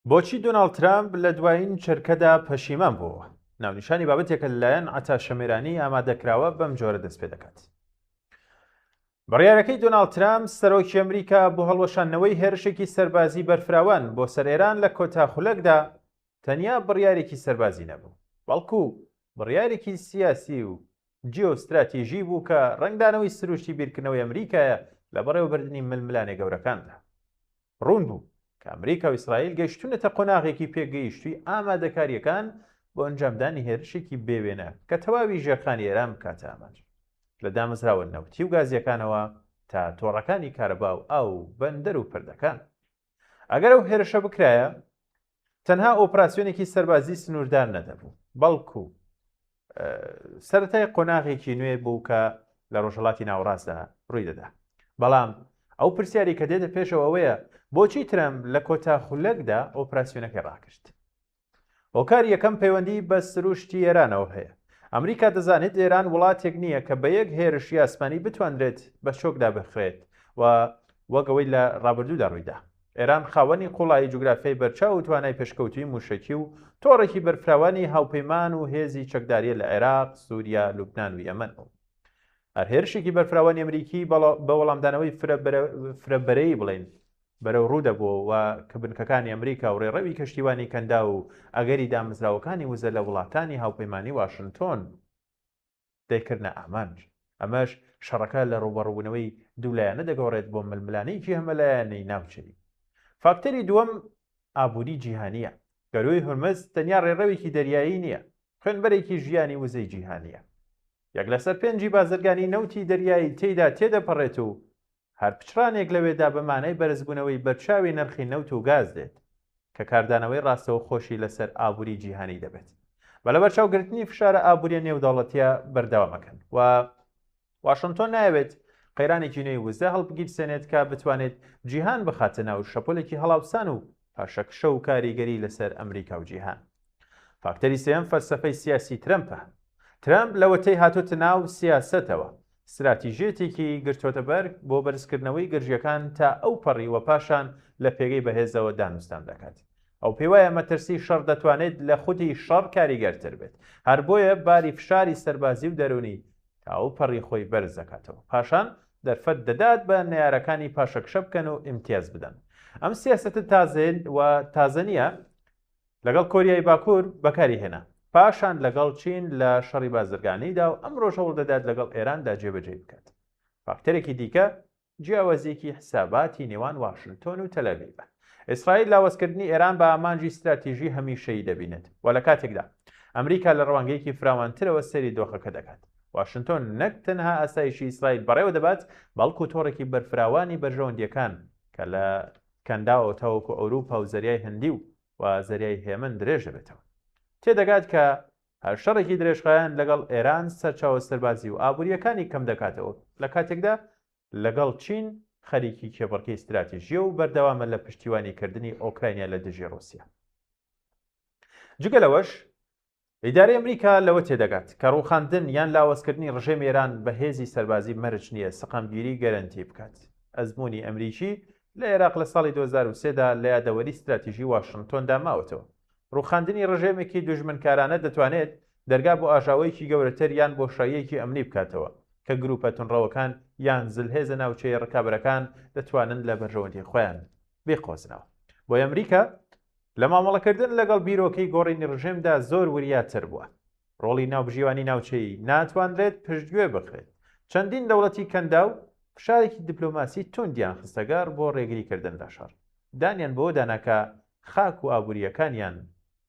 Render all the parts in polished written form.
بۆچی دۆناڵد ترەمپ لە دوایین چرکەدا پەشیمان بووەوە؟ ناونیشانی بابەتێکە لەلایەن عەتا شەمێرانی ئامادەکراوە بەم جۆرە دەست پێ دەکات. بڕیارەکەی دۆناڵد ترەمپ سەرۆکی ئەمریکا بۆ هەڵوەشاندنەوەی هێرشێکی سەربازی بەرفراوان بۆ سەر ئێران لە کۆتا خولەکدا تەنیا بڕیارێکی سەربازی نەبوو، بەڵکو بڕیارێکی سیاسی و جیۆستراتیژی بوو کە ڕەنگدانەوەی سروشتی بیرکردنەوەی ئەمریکایە لە بەڕێوەبردنی ململانێ گەورەکاندا. ڕوون بوو کە ئەمریکا و ئیسرائیل گەیشتوونەتە قۆناغێکی پێگەیشتووی ئامادەکارییەکان بۆ ئەنجامدانی هێرشێکی بێوێنە کە تەواوی ژێرخانی ئێران بکاتە ئامانج، لە دامەزراوە نەوتی و گازییەکانەوە تا تۆڕەکانی کارەبا و ئاو و بەندەر و پردەکان. ئەگەر ئەو هێرشە بکرایە، تەنها ئۆپراسیۆنێکی سەربازی سنووردار نەدەبوو، بەڵکو سەرەتای قۆناغێکی نوێ بوو کە لە ڕۆژهەڵاتی ناوەڕاستدا ڕووی دەدا. بەڵام ئەو پرسیاری کە دێتە پێشەوە ئەوەیە بۆچی ترەمپ لە کۆتا خولەکدا ئۆپراسیۆنەکەی ڕاگرت؟ هۆکاری یەکەم پەیوەندی بە سروشتی ئێرانەوە هەیە. ئەمریکا دەزانێت ئێران وڵاتێک نییە کە بە یەک هێرشی ئاسمانی بتوانرێت بە چۆکدا بخرێت و وەک ئەوەی لە ڕابردوودا ڕوویدا. ئێران خاوەنی قوڵایی جوگرافیای بەرچاو و توانای پێشکەوتووی مووشەکی و تۆڕێکی بەرفراوانی هاوپەیمان و هێزی چەکدارییە لە عێراق، سووریا، لوبنان و یەمەن. هەر هێرشێکی بەرفراوانی ئەمریکی بە وەڵامدانەوەی فرەبەرەیی بڵێین بەرەو ڕوو دەبووەوە کە بنکەکانی ئەمریکا و ڕێڕەوی کەشتیوانی کەنداو و ئەگەری دامەزراوەکانی وزە لە وڵاتانی هاوپەیمانی واشنتۆن دەیکردنە ئامانج. ئەمەش شەڕەکە لە ڕووبەڕووبوونەوەی دوولایەنە دەگۆڕێت بۆ ململانێیەکی هەمەلایەنەی ناوچەیی. فاکتەری دووەم ئابووری جیهانییە. گەرووی هورمز تەنیا ڕێڕەوێکی دەریایی نییە، خوێنبەرێکی ژیانی وزەی جیهانییە. یەک لەسەر پێنجی بازرگانی نەوتی دەریایی تێیدا تێدەپەڕێت و هەر پچڕانێک لەوێدا بە مانای بەرزبوونەوەی بەرچاوی نرخی نەوت و گاز دێت، کە کاردانەوەی ڕاستەوخۆشی لەسەر ئابووری جیهانی دەبێت. بە لەبەرچاوگرتنی فشارە ئابوورییە نێودەوڵەتییە بەردەوامەکان و واشنتۆن نایەوێت قەیرانێکی نوێی وزە هەڵبگیرسێنێت کە بتوانێت جیهان بخاتە ناو شەپۆلێکی هەڵاوسان و پاشەکشە و کاریگەری لەسەر ئەمریکا و جیهان. فاکتەری سێیەم فەلسەفەی سیاسی ترەمپە. ترەمپ لەوەتەی هاتۆتە ناو سیاسەتەوە، ستراتیژیەتێکی گرتۆتە بەر بۆ بەرزکردنەوەی گرژییەکان تا ئەوپەڕی و پاشان لە پێگەی بەهێزەوە دانوستان دەکات. ئەو پێیوایە مەترسی شەڕ دەتوانێت لە خودی شەڕ کاریگەرتر بێت، هەر بۆیە باری فشاری سەربازی و دەروونی تا ئەوپەڕی خۆی بەرز دەکاتەوە، پاشان دەرفەت دەدات بە نەیارەکانی پاشەکشە بکەن و ئیمتیاز بدەن. ئەم سیاسەتە تازەیە و تازە نییە، لەگەڵ کۆریای باکوور بەکاری هێنا، پاشان لەگەڵ چین لە شەڕی بازرگانیدا و ئەمڕۆش هەوڵ دەدات لەگەڵ ئێراندا جێبەجێی بکات. فاکتەرێکی دیکە جیاوازییەکی حساباتی نێوان واشنتۆن و تەلئەڤیڤە. ئیسرائیل لاوازکردنی ئێران بە ئامانجی ستراتیژی هەمیشەیی دەبینێت و لە کاتێکدا ئەمریکا لە ڕوانگەیەکی فراوانترەوە سەیری دۆخەکە دەکات. واشنتۆن نەک تەنها ئاسایشی ئیسرائیل بەڕێوە دەبات، بەڵکو تۆڕێکی بەرفراوانی بەرژەوەندییەکان کە لە کەنداوەوە تاوەکو ئەوروپا و زەریای هندی و و زەریای هێمن درێژ دەبێتەوە. تێدەگات کە هەر شەڕێکی درێژخایەن لەگەڵ ئێران سەرچاوە سەربازی و ئابوورییەکانی کەم دەکاتەوە، لە کاتێکدا لەگەڵ چین خەریکی کێبڕکێی ستراتیژییە و بەردەوامە لە پشتیوانیکردنی ئۆکرانیا لە دژی ڕووسیا. جگە لەوەش، ئیدارەی ئەمریکا لەوە تێدەگات کە ڕووخاندن یان لاوازکردنی ڕژێمی ئێران بە هێزی سەربازی مەرج نییە سەقامگیری گەرەنتی بکات. ئەزموونی ئەمریکی لە ئێراق لە ساڵی 2003 دا لە یادەوەری ستراتیژی واشنتۆندا ماوەتەوە. ڕووخاندنی ڕژێمێکی دوژمنکارانە دەتوانێت دەرگا بۆ ئاژاوەیەکی گەورەتر یان بۆشاییەکی ئەمنی بکاتەوە کە گرووپە توندڕەوەکان یان زلهێزە ناوچەیی ڕکابەرەکان دەتوانن لە بەرژەوەندی خۆیان بیقۆزنەوە. بۆیە ئەمریکا لە مامەڵەکردن لەگەڵ بیرۆکەی گۆڕینی ڕژێمدا زۆر وریاتر بووە. ڕۆڵی ناوبژیوانی ناوچەیی ناتوانرێت پشتگوێ بخرێت. چەندین دەوڵەتی کەنداو فشارێکی دیپلۆماسی توندیان خستەگەڕ بۆ ڕێگریکردن لە شەڕ. دانیان بەوەدا نا کە خاک و ئابوورییەکانیان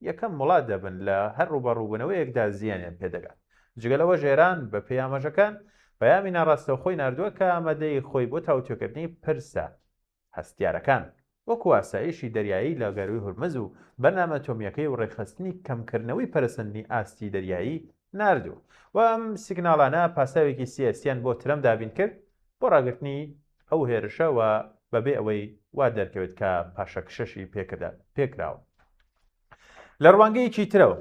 یەکەم وڵات دەبن لە هەر ڕووبەڕووبوونەوەیەکدا زیانیان پێدەگات. جگە لەوەش ئێران بەپێی ئاماژەکان پەیامی ناڕاستەوخۆی ناردووە کە ئامادەیی خۆی بۆ تاوتوێکردنی پرسە هەستیارەکان، وەکو ئاسایشی دەریایی لە گەرووی هورمز و بەرنامە ئەتۆمییەکەی و ڕێکخستنی کەمکردنەوەی پەرەسەندنی ئاستی دەریایی ناردووە و ئەم سیگناڵانە پاساوێکی سیاسییان بۆ ترەمپ دابین کرد بۆ ڕاگرتنی ئەو هێرشە و بەبێ ئەوەی وا دەرکەوێت کە پاشەکشەشی پێکراوە. لە ڕوانگەیەکی ترەوە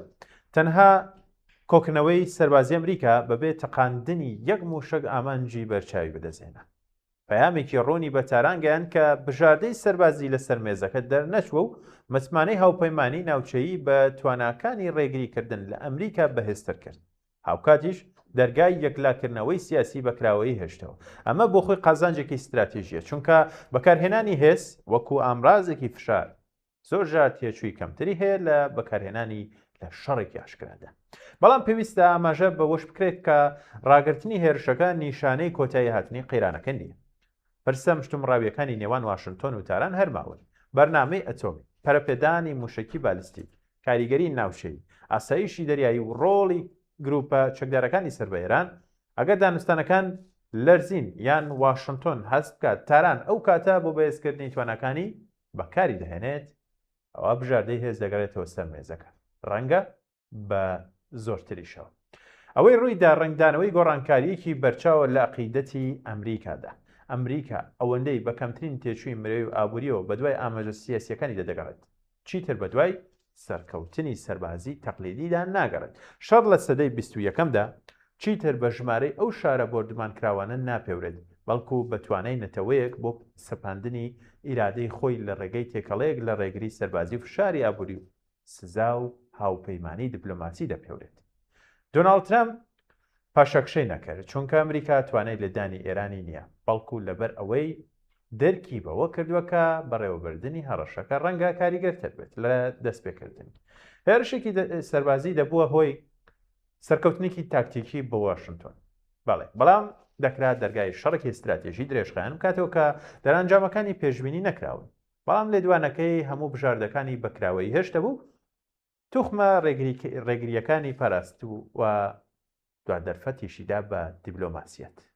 تەنها کۆکردنەوەی سەربازی ئەمریکا بەبێ تەقاندنی یەک مووشەک ئامانجی بەرچاوی بەدەستهێنا. پەیامێکی ڕوونی بە تاران گەیاند کە بژاردەی سەربازی لەسەر مێزەکە دەرنەچووە و متمانەی هاوپەیمانانی ناوچەیی بە تواناکانی ڕێگریکردن لە ئەمریکا بەهێزتر کرد. هاوکاتیش دەرگای یەکلاکردنەوەی سیاسی بە کراوەیی هێشتەوە. ئەمە بۆ خۆی قازانجێکی ستراتیژییە، چونکە بەکارهێنانی هێز وەکو ئامرازێکی فشار زۆرجار تێچووی کەمتری هەیە لە بەکارهێنانی لە شەڕێکی ئاشکرادا. بەڵام پێویستە ئاماژە بەوەش بکرێت کە ڕاگرتنی هێرشەکە نیشانەی کۆتایی هاتنی قەیرانەکە نییە. پرسە مشتومڕاوییەکانی نێوان واشنتۆن و تاران هەر ماون، بەرنامەی ئەتۆمی، پەرەپێدانی مووشەکی بالستیک، کاریگەری ناوچەیی، ئاسایشی دەریایی و ڕۆڵی گرووپە چەکدارەکانی سەر بە ئێران، ئەگەر دانوستانەکان لەرزین یان واشنتۆن هەست بکات تاران ئەو کاتە بۆ بەهێزکردنی تواناکانی بەکاری دەهێنێت، ئەوا بژاردەی هێز دەگەڕێتەوە سەر مێزەکە، ڕەنگە بە زۆرتریشەوە. ئەوەی ڕوویدا ڕەنگدانەوەی گۆڕانکارییەکی بەرچاوە لە عەقیدەتی ئەمریکادا. ئەمریکا ئەوەندەی بە کەمترین تێچووی مرۆیی و ئابوورییەوە بەدوای ئامانجە سیاسییەکانیدا دەگەڕێت، چیتر بەدوای سەرکەوتنی سەربازی تەقلیدیدا ناگەڕێت. شەڕ لە سەدەی 21ەمدا چیتر بە ژمارەی ئەو شارە بۆردومانکراوانە ناپێورێت، بەڵکو بە توانای نەتەوەیەک بۆ سەپاندنی ئیرادەی خۆی لە ڕێگەی تێکەڵەیەک لە ڕێگری سەربازی و فشاری ئابووری و سزا و هاوپەیمانی دیپلۆماسی دەپێورێت. دۆناڵد ترەمپ پاشەکشەی نەکرد، چونکە ئەمریکا توانای لێدانی ئێرانی نییە، بەڵکو لەبەر ئەوەی دەرکی بەوە کردووە کە بەڕێوەبردنی هەڕەشەکە ڕەنگە کاریگەرتر بێت لە دەستپێکردنی. هێرشێکی سەربازی دەبووە هۆی سەرکەوتنێکی تاکتیکی بۆ واشنتۆن. بەڵێ، بەڵام دەکرا دەرگای شەڕێکی ستراتیژی درێژخایەن بکاتەوە کە دەرئەنجامەکانی پێشبینی نەکراون. بەڵام لێدوانەکەی هەموو بژاردەکانی بە کراوەیی هێشتەوە و توخمە ڕێگرییەکانی پاراست و دوا دەرفەتیشی دا بە دیبلۆماسیەت.